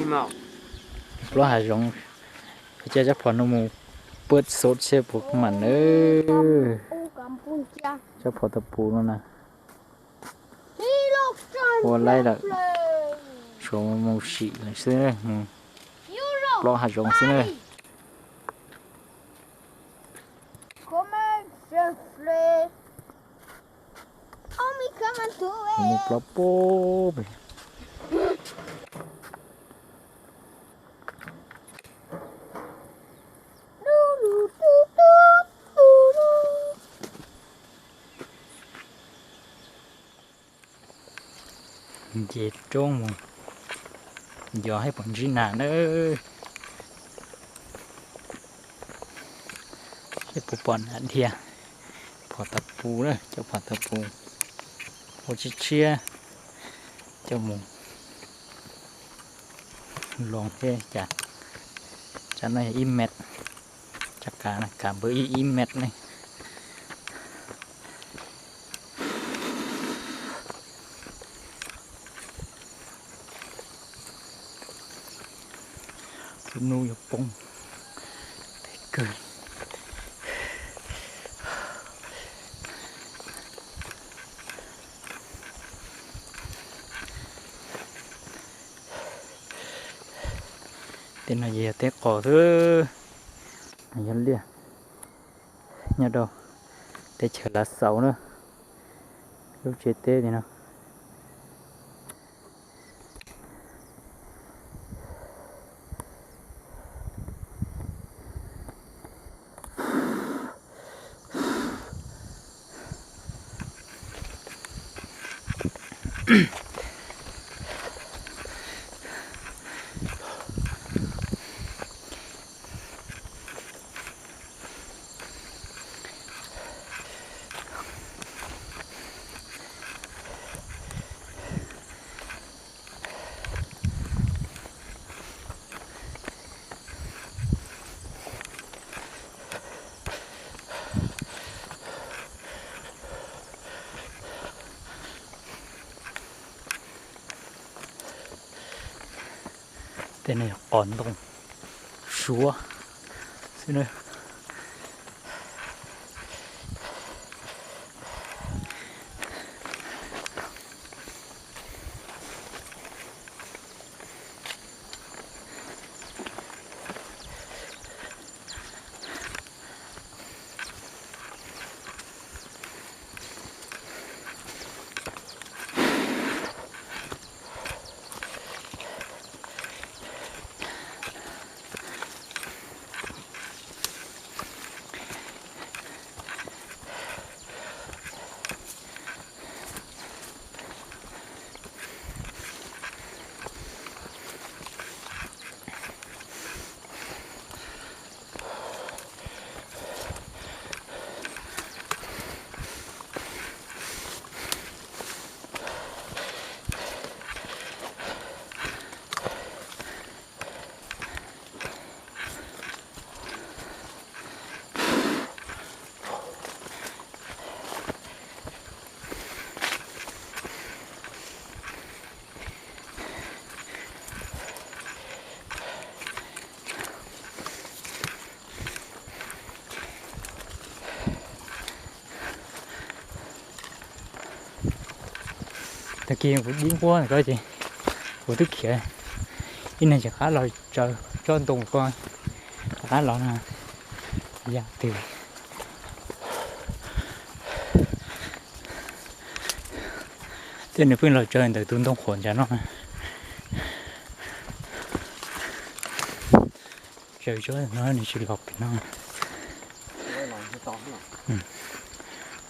Plaub hav zoov, peb cab tsob phom no mus puag xov thiab puag mam nawb. Tsob phom tau pus no na. Ua laib lawm, tshuav mus sim lawm xwb, mus plaub hav zoov xwb na. Mus plaub pub. Nce roob mus yos hais pom ntsib nas nawb. Seb puas pom nas dhia. Phom tau pus na, cov phom tau pus. Ua tshiab tshiab coj mus loo thiab cas. Tsam no yog ib mev, tsam kav na, kav npawg ib ib mev ne. Lub hnub yuav poob tes kawg. Tej no yog teb qos xwb, yog liaj nyob rau teb chaws Lav Xaus na, lub tsev teb li no. Tej no yog qos ntoo suav xwb na. Tag kis kuv dib nquab ntawm ko ces kuv twb khiav ib neeg tsis qab los tsaws tsob ntoo ko, rov qab los no yam twg. Tej nws pheej los tsaws ntawm tus ntoo qhuav ntawm no. Tsaws tsob no nws tsis los pem no.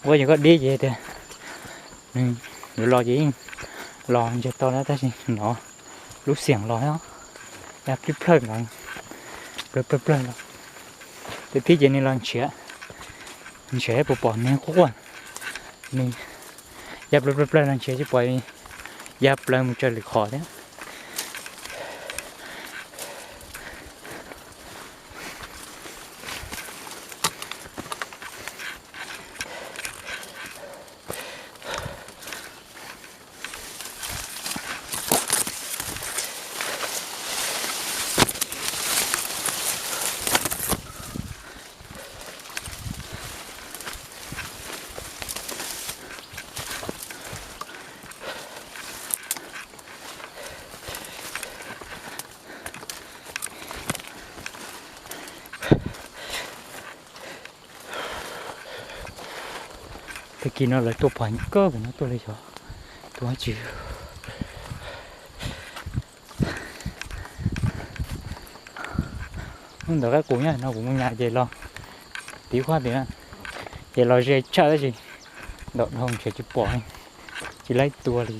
Ua yog koj deb ces tias nws yuav los ces yeej los ntsiag to na, tab sis no lub xiam los ya plawg plawg los, plawg plawg plawg los. Tiam pib ces nws los nrhiav, nrhiav puas pom nws quaj, nws ya plawg plawg plawg los nrhiav tsis pom, ya plaws mus tsaws lwm qhov thiab. Tag kis no lawv tuaj pom kawg pem no tuaj li xyov tus dab tsi. Hnub ntawd qaib qus nyob no kuv mus nyas ces los tiv huab tim na, ces los ze tshaj tab sis ntaus dhau ntshe tsis pom, tsis laib tua li,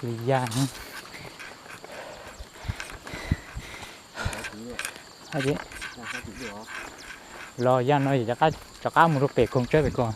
li ya. Los ya no rov qab mus rau pem koog tsawb pem koog.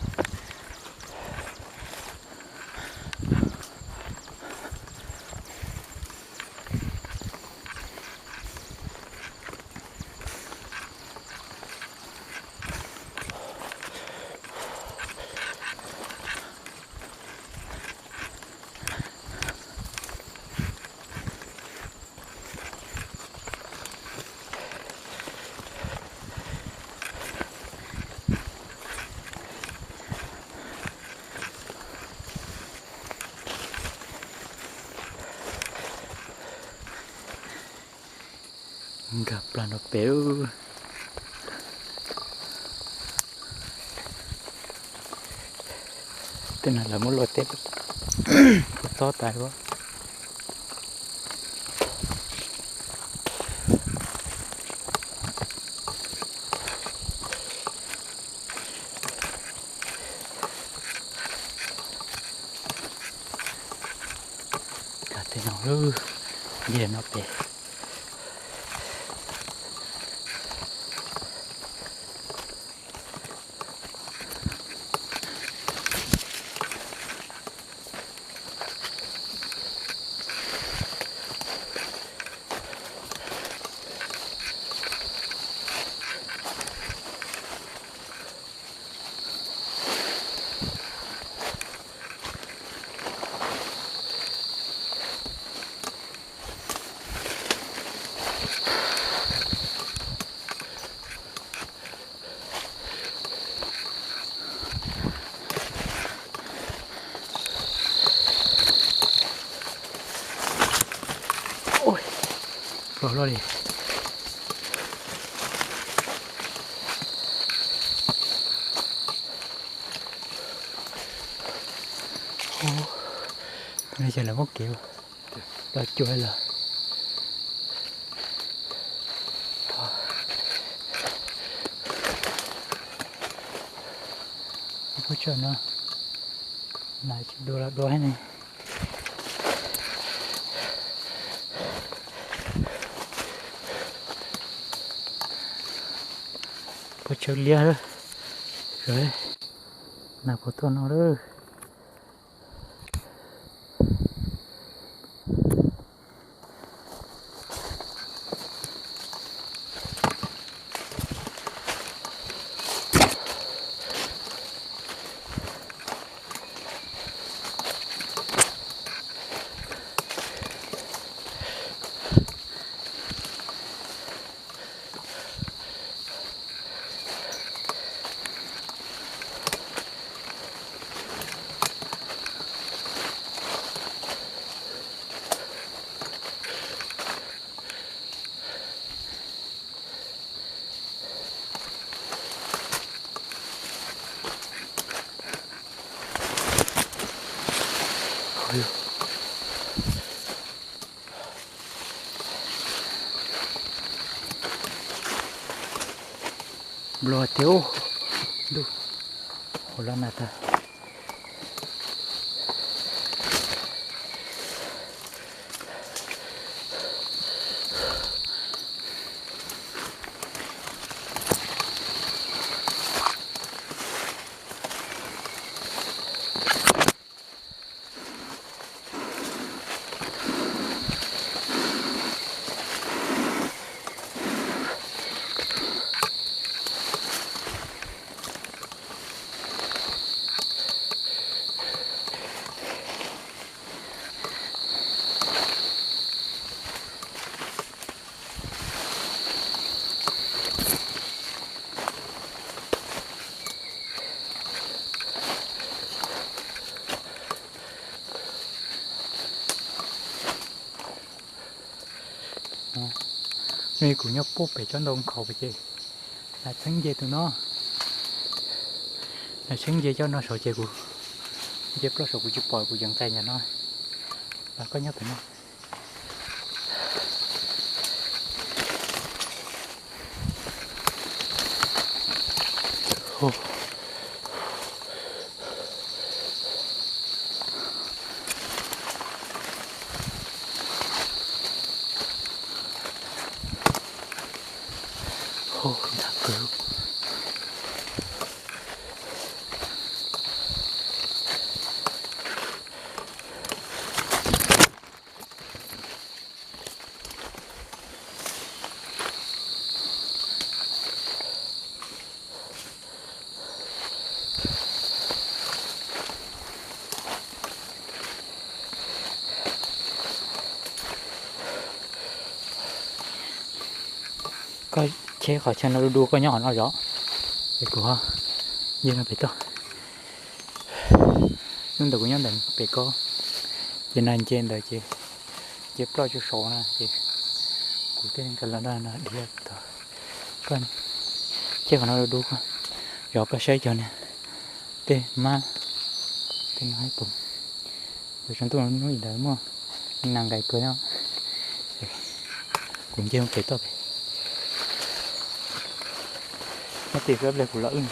Nkag plag no pem. Tej no lawv muab luaj teb puv txob tas. Tej no, ntsia no pem. Pos loj li. Ub, no ces lawv muab kev los cuag lawm. Pob tsawg no, nas tsis dua los dua ne. Pob tsawg liab, nas puas tuaj no lawm. Nplua tiag, ntuj, hauv lab na tag. No kuv nyob puag pem tsob ntoo nkhaus pem ces nas txheeb nce tus no. Tseeb nce cov no saud ces kuv nce ploj saud kuv tsis pom, kuv yeej nqes ntawm no. Los koj nyob pem no. Koj cheb qhov chaw no du du, koj nyob qhov no zov, es kuv nce no pem toj. Hnub ntawd kuv nyob ntawm pem ko, ces nag nce ntawd ces nce ploj tsuas saud na ces kuv thiaj nkag los no dhia tod. Koj cheb qhov no du du, koj zov koj saib cov niag tej mab, tej no puas, tsaus ntuj hnub ntawd muaj nas nqaij kawg no. Kuv nce mus pem toj pem, nyob tim pliag kuv los wb.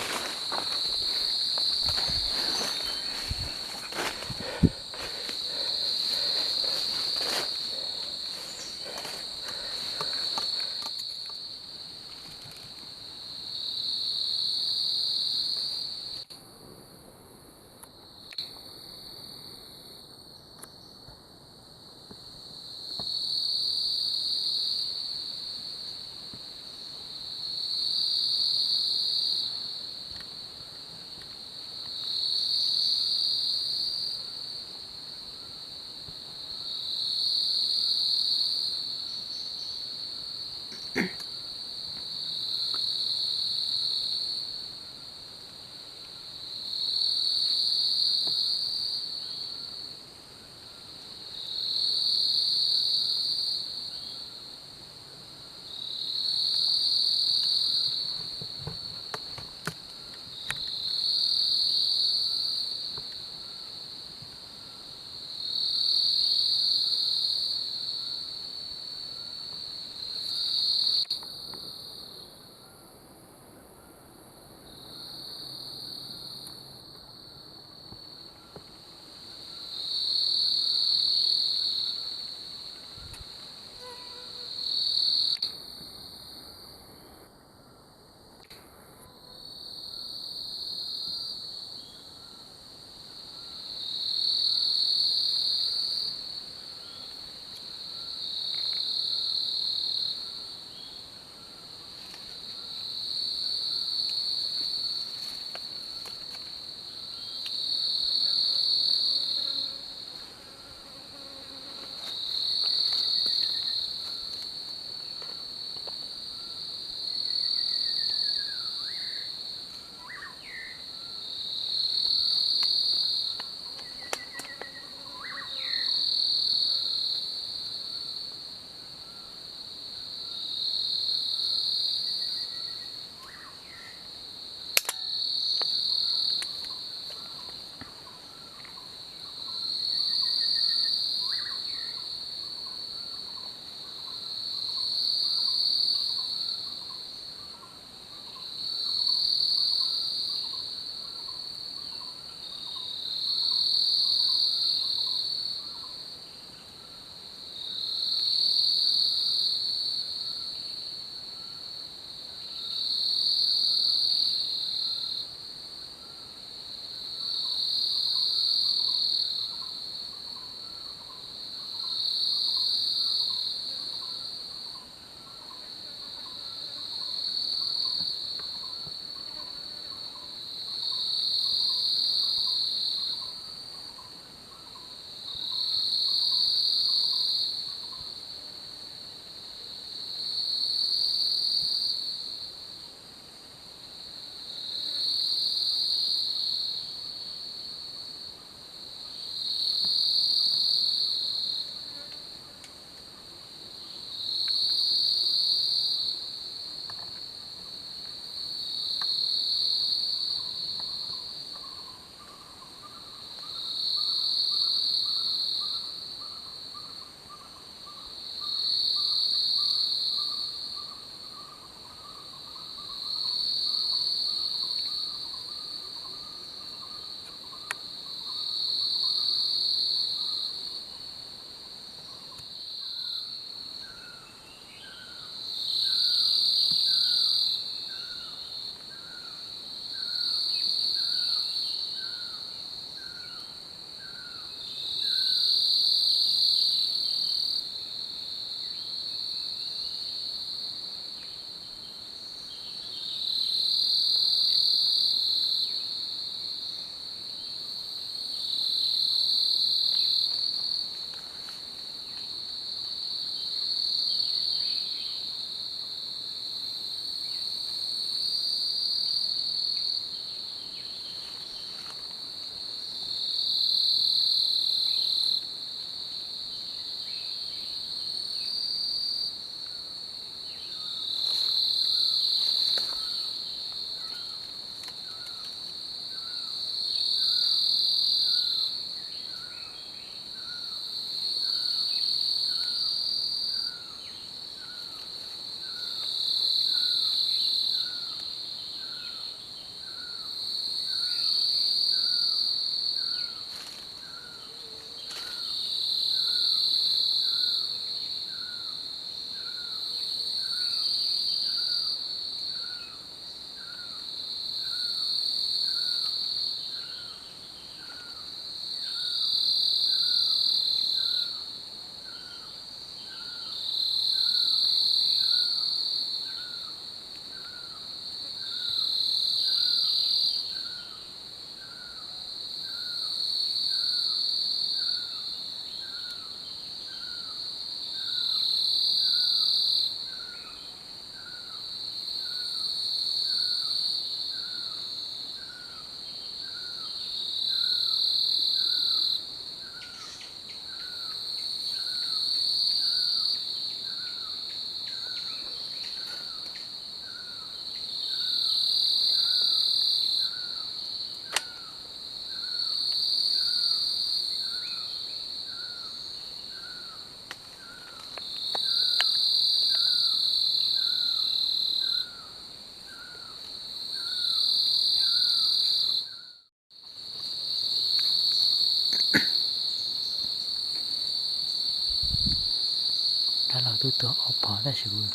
Dab laug twb tua ob phom tab sis kuv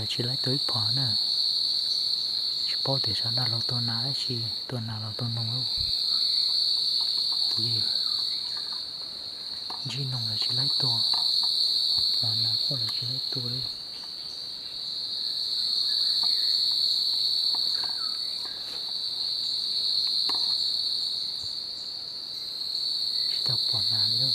tsis laib tua ib phom na. Tsis paub tias sawv daws los tua nas tab sis tua nas los tua noog. Kuv ntsib noog los tsis laib tua, los nas kuj los tsis laib tua li. Tsis tau pom nas li.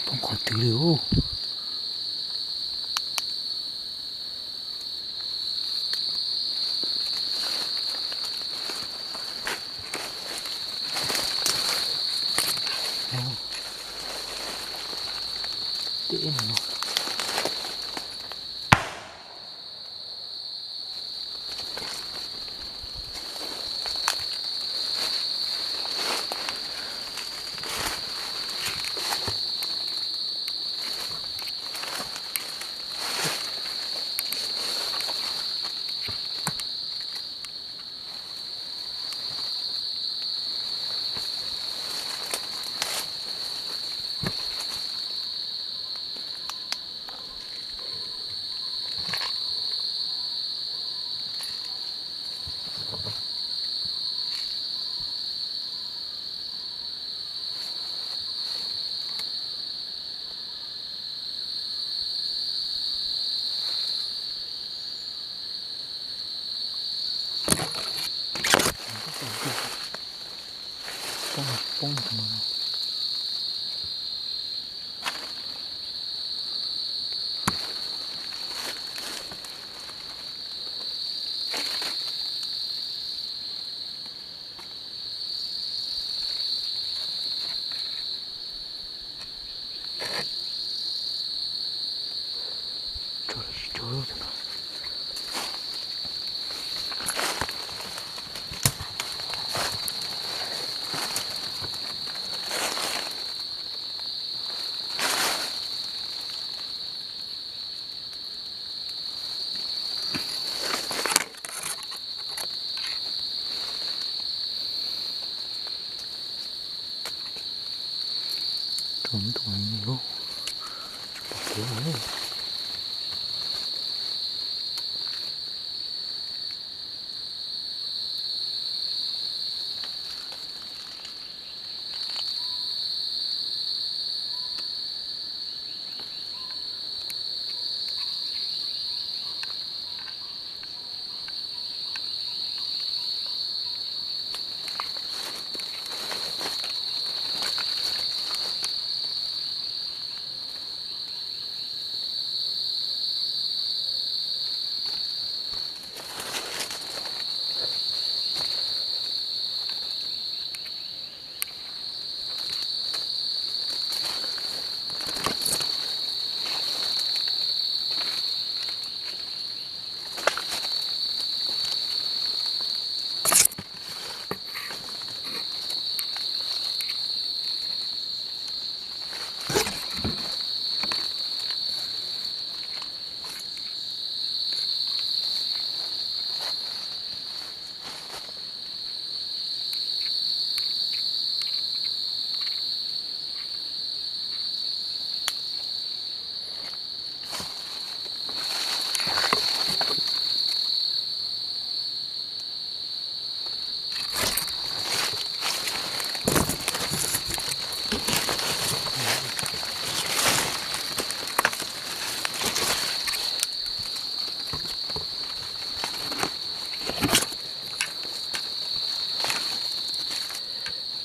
Poob qhov twg li ub. Teb no. Poob tus no. Tso lawm tsis tso lawm tus no. Tsoom ntuj, tsis pom kev lawm.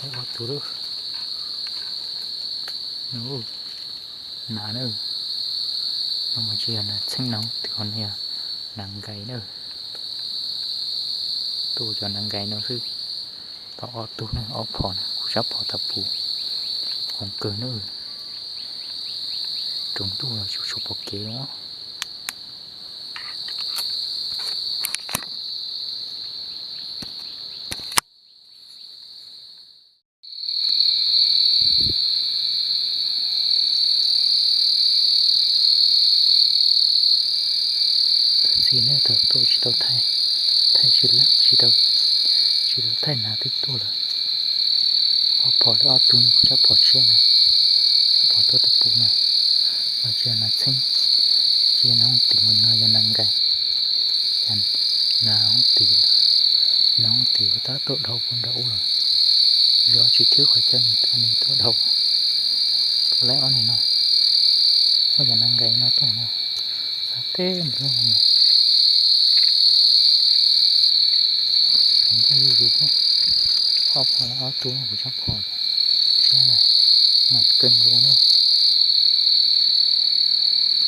Ob tug lawm. Nas na, no mas tsis yog nas txheeb, nas hooj twm, no yog nas nkais na. Tuaj cov nas nkais no xwb. Tau ob tug na, ob phom na, kuv sab phom tas pus, qoos kawg na. Tsoom ntuj los tsis tshua pom kev os. Thaum txiv na, thaum tuaj tsis tau thaij, thaij tsis tau, tsis tau thaij nas twb tuaj lawm. Ob phom lawm, ob tug no kuv sab phom tshiab na, sab phom tuaj tas pus na. No tsis yog nas txheeb, tsis yog nas hooj twm, no yog nas nkais. Cas nas hooj twm, nas hooj twm tab tom dhau puag nram ub lawm, zov tsis thwb qhov chaw nws tuaj, nws tuaj dhau. Tuaj laib ob niag no, muab cov nas nkais no tuaj no, xav teb nws loj mus. Ntuj zuj zus, ob phom lawm, ob tug no kuv sab phom tshiab na, mas kawg nkaus na.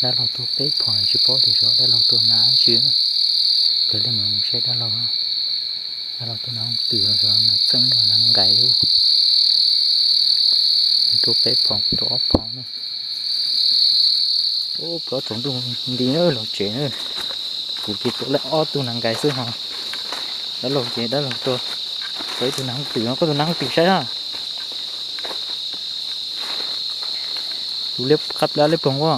Dab laug tuaj peb phom tsis paub tias xyov dab laug tuaj nas dab tsi. Kawg li mas mus saib dab laug. Dab laug tuaj nas hooj twm los xyov nas txheeb los nas nkais. Tuaj peb phom, kuv tuaj ob phom na. Ub, peb tsoom ntuj nti na, los tsev na. Kuv ces tuaj laib ob tug nas nkais xwb ho. Dab laug ces dab laug tuaj, tuaj ib tug nas hooj twm no, koj tus nas hooj twm saib na. Tus liab qab plab liab ploog as.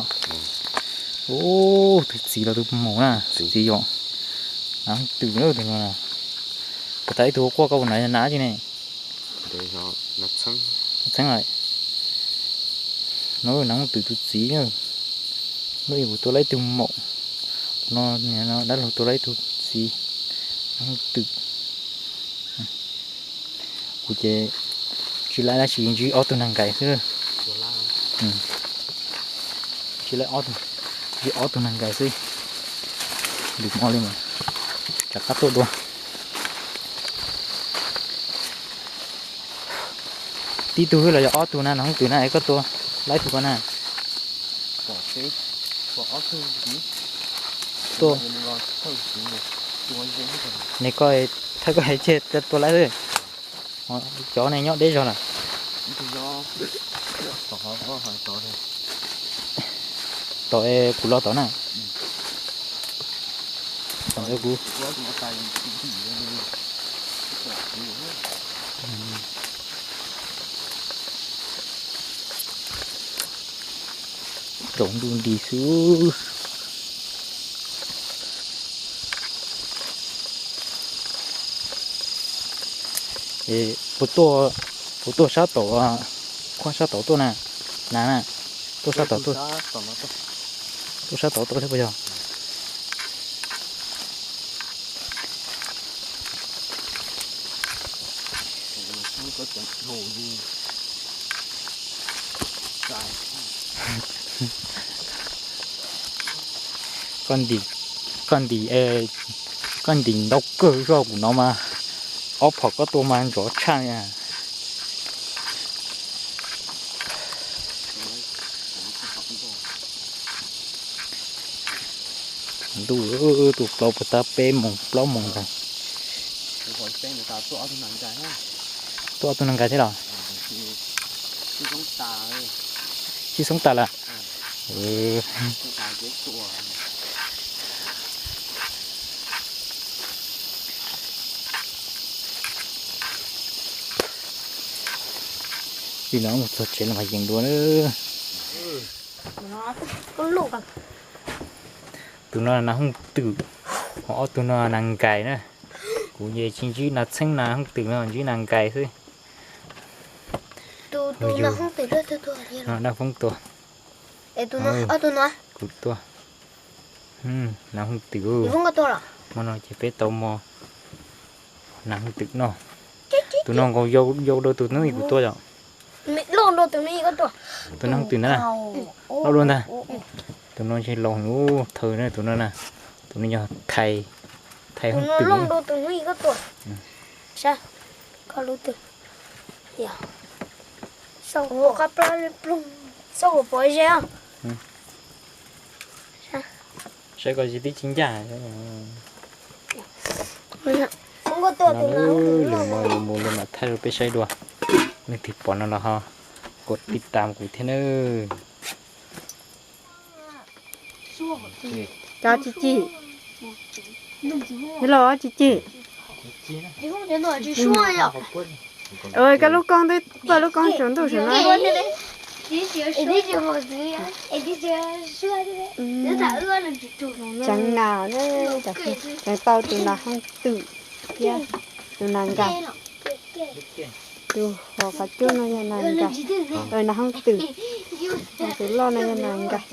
Ub, tus txiv los tus maum na, txiv yom. Nas hooj twm na tus no. Puas tas ib tug quaj koj puas nas, nas tsi ne? Txheeb lawm. No nas hooj twm tus txiv na. Hnub ib kuv tua laib ib tug maum. Tus no dab laug tua laib ib tug txiv. Nas hooj twm. Kuv ces tsis laib dab tsi, ntsib ob tug nas nkais xwb. Tsis laib ob tug, ntsib ob tug nas nkais xwb. Lwm hmo li mas rov qab tuaj dua. Tib tug xwb los yog ob tug na, Nas Hoob Twm na, es koj tua laib tug ko na? Tua, ne koj, thawj koj hais tias tua laib xwb. Cov ne nyob deb zog lawm. Tom kuv los tom na. Tom ntawd kuv tsaus ntuj nti xwb. Puas tuaj, puas tuaj sab tom, qhov sab tom tuaj na, na na, tuaj sab tom tuaj, tuaj sab tom tuaj thiab puas yog? Koj ntim, koj ntim, koj ntim ntau kawg zog kuv no mas, ob phom koj tua mas nrov tshaj li. Ntuj, tus plaub puas tab peb moos plaub moos ntag. Tuaj ob tug nas nkais thiab los? Sib xoob tas lawm. Li no mus txog tsev los mas yees dua na. Tus no nas hooj twm, ho ob tug no nas nkais na. Kuv ces tsis ntsib nas txheeb nas hooj twm no, ntsib nas nkais xwb. Dab Foob tua. Kuv tua. Nas hooj twm. Hmo no ces peb tau mos nas hooj twm no. Tus no nkaus yau dua tus hnub kuv tua yom. Tus nas hooj twm na, loj dua ntag. Tus no ntshe laus heev, thawj na tus no na. Tus no yog thais, thais hooj twm. Saib koj tsis tib tsis ncaj. Lwm no yuav mus li mam thaij rau peb saib dua. Leej twg pom no los ho kom tib tas kuv thiab nawb. Cov tsis cim, los tsis cim. Koj lub koob twb paj lub koob tsaus ntuj saum no. Tseev nas, tseev tau tus nas hooj twm thiab tus nas nkais. Tus hauv qhov cub no yog nas nkais, nas hooj twm. Tus loj no yog nas nkais.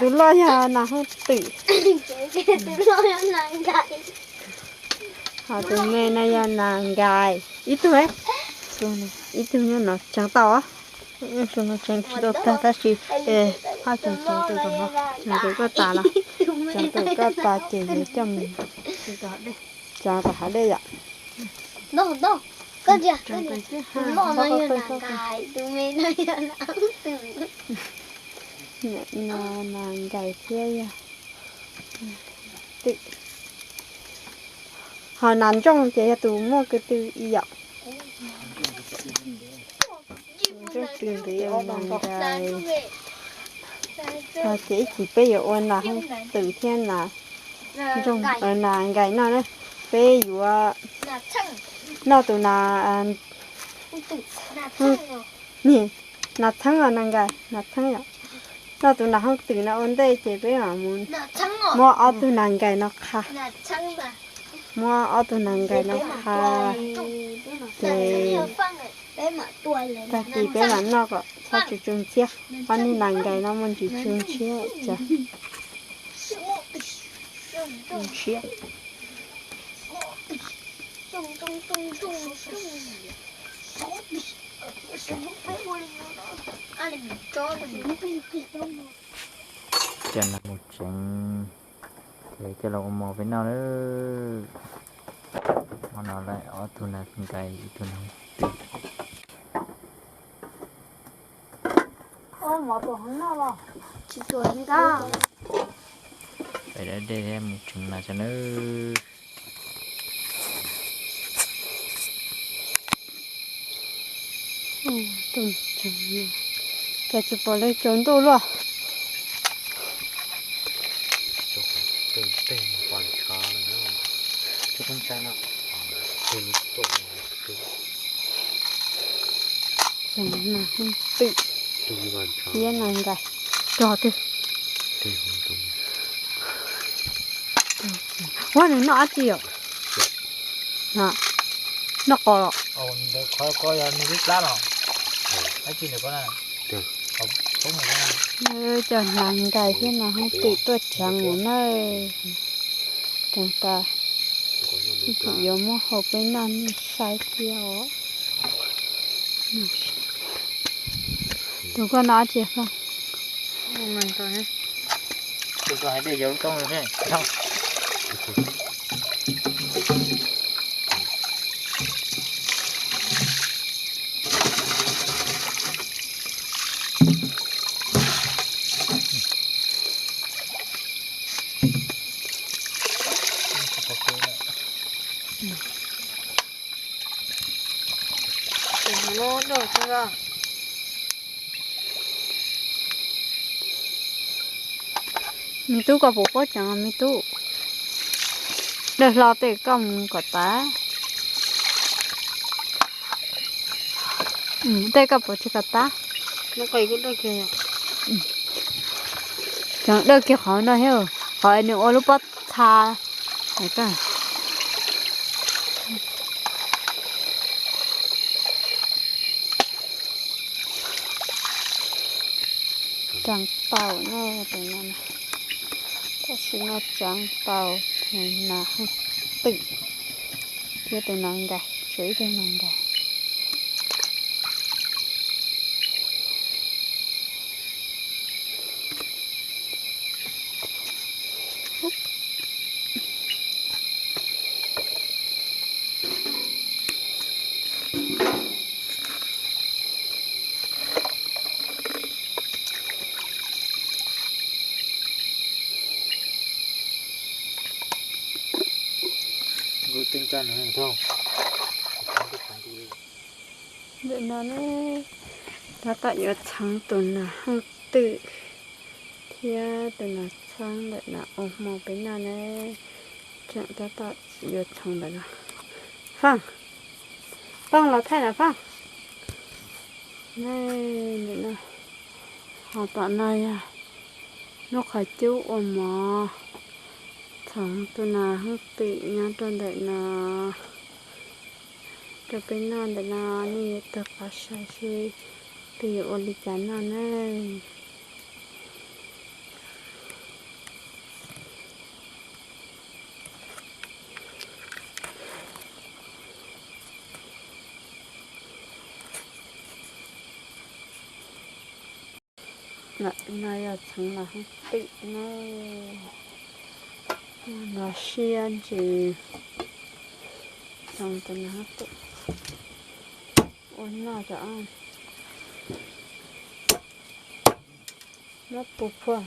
Tus loj yog nas hooj twm. Ho tus me no yog nas nkais. Ib tug, ib tug nyob no tseev tau. Tseev tsis tau tag tab sis, haj tseem tseev tus no, tseev tus koj tas los, tseev tus koj tas ces yuav coj mus tseev tom hav dej yom. Nas nkais thiab yog twm. Ho nas ntsooj ces yog tus muaj ko tw ib yam. Ntsooj twm nqis ua nas nkais. Ces ib chim peb yuav ua nas hooj twm thiab nas ntsooj, nas nkais noj na. Peb yuav noj tus nas, nas txheeb los nas nkais, nas txheeb yom. Noj tus nas hooj twm no ua ntej ces peb mam mus muab ob tug nas nkais no qha. Muab ob tug nas nkais no qha ces tag kis peb mam noj kom txhob tsu tsw ntshiab. Ob niag nas nkais no muaj ntsis tsw ntshiab cas. Ntshiab. Coj no mus tseev, ces coj los ua mov peb noj nawb. No lawm ob tug nas nkais, ib tug nas twm. Tsis tuaj li ntag. Peb da dej thiab mus tsev mas tso nawb. Cas tsis pom li tsaus ntuj luaj. Nas twm thiab nas nkais rog twg. Ua nws noj dab tsi yom? Noj qos los? Cov nas nkais thiab nas hooj twm tuaj tseev mus na. Tseev tas, tseem yuav muab hau peb noj nej saib thiab os. Tus koj noj dab tsi Fooj? Me tub, koj puas paub tseev me tub? Dawj hlo tej koj mus kom tas. Tej koj puas tsis kom tas? Tseev dawj kiag qhov no thiab, qhov nws ua lub pob txha. Tseev taus na, tus no, tam sim no tseev taus nas hooj twm thiab tus nas nkais, tshuav ib tug nas nkais. Ntawm no ne, tab tom yuav txheev tus nas hooj twm thiab tus nas txheeb ntawm no ua hmo peb noj ne. Tseem tab tom yuav txheev ntawm no. Fooj, Fooj los thaij na Fooj. Ntawm no, ho tom no yog lub qhov cub ua mov, txheev tus nas hooj twm nyob rau ntawm no rau peb noj ntawm no. Nej yuav tau qab saib seb peb yuav ua li cas noj na. Lawm no yog txheev nas hooj twm na. Los siab ntsws txheev tus nas hooj twm ua noj rau. Muab pus phua.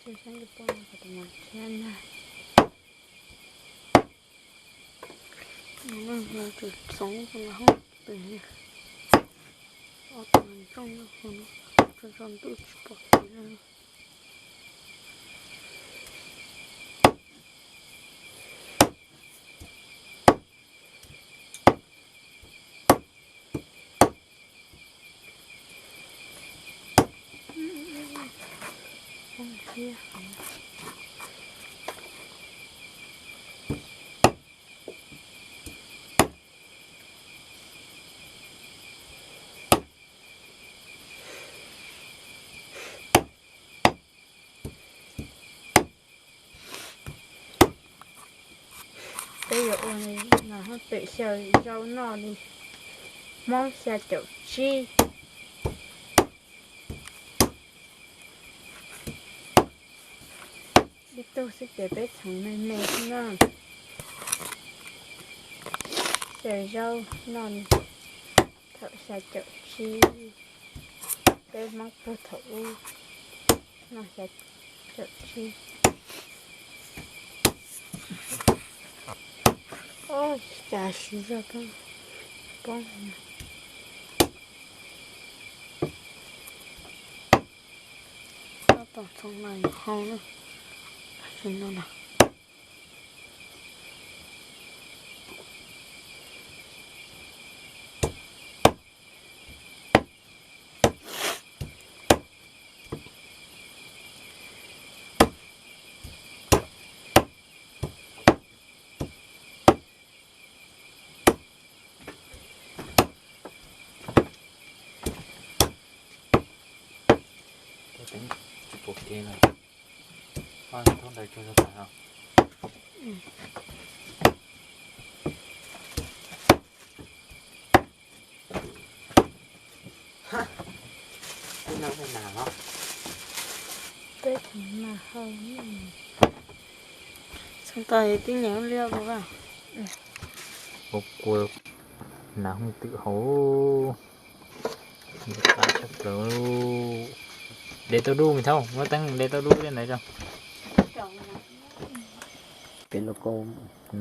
Tsis saib li poj no kom tus mas thiab na. Nws tseem txoov tus nas hooj twm, ob tug mas tsooj nyob hauv no, tso tso ntuj tsis pom kev na. Peb yuav ua no hauj twm xyaw zaub noj li Hmoob xya caum tsib. Ib tug xwb ces peb txhoov me me xwb na. Xyaw zaub noj li thaum xya caum tsib, peb Hmoob puag thaum ub noj xya caum tsib. Ua cas siv zog poob, poob. Tab tom txhoov na, hau na, no na. Tsis pom kev lawm. Thaub ntawd tso rau tas no. Tib no nas los. Peb tug nas hau. Txhoov tas tib nyam liab ua. Ua kua nas hauj twm hauv. Qab tshaj plaws. De tau dub me thaub, muab teeb de tau dub li ntawd tso. Peb lub koob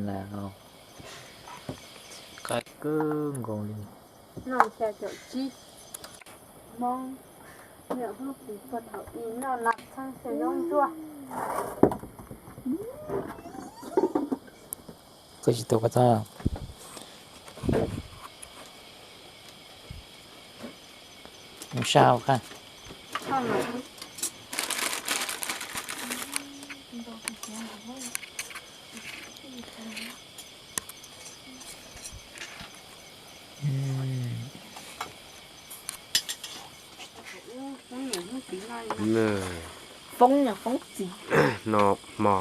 nas no qab kawg nkaus li. Noj xya caum tsib, Hmoob niam hlub tis puag thaum ub noj nas txheeb xyaw zaub ntsuab. Koj tsis tau koj txhob mus sab hauv qab. Foob, foob txiv. No hmo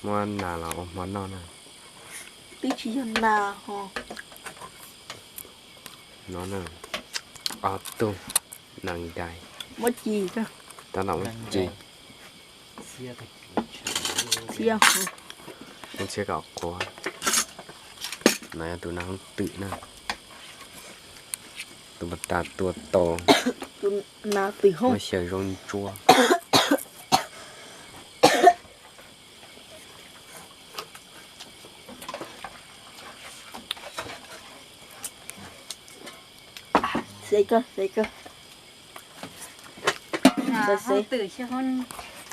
muab nas los ua hmo noj na. Twb tsis yog nas ho. No na, ob tug nas ntais. Muab ci, tab tom muab ci. Txhiab, muab txhiab kom qhuav. No yog tus nas hauj twm na. Tus npawg tas tua tau. Tus nas twm hauj. Muab xyaw zaub ntsuab. Xev kawg, xev kawg. Nas hauj twm xyaw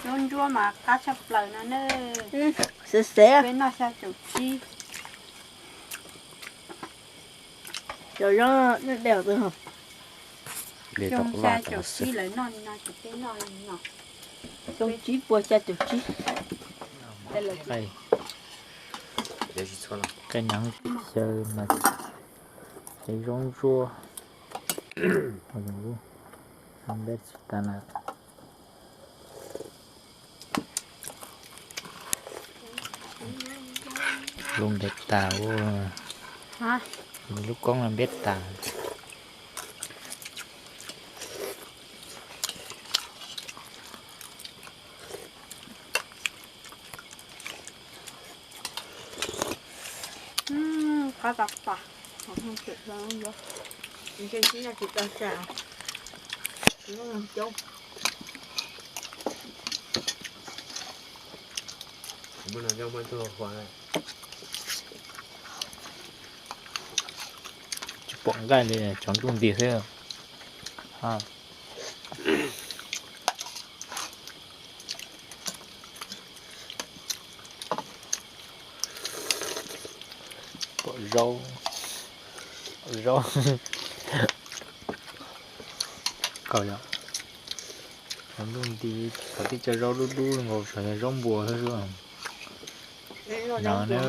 zaub ntsuab mas qab tshaj plaws no na. Xev xev. Peb noj xya caum tsib. Cov zaub nej de twg ho? Xyoo xya caum tsib lawv noj li no ces peb noj li no. Xyoo tsib puas xya caum tsib. Qe nyob xyaw mas xyaw zaub ntsuab. Npeb tsis tas na. Lub npeb tas, lub koob lub npeb tas. Qab tas tas, ntshe tsis tau tsam, coob. Tsis pom nqaij li, tsov ntuj nti xwb. Pom zaub, zaub kawg yom. Cov ntuj nti, cov tib co zaub dub dub nkaus, xyov yog zaub npua xwb. No na.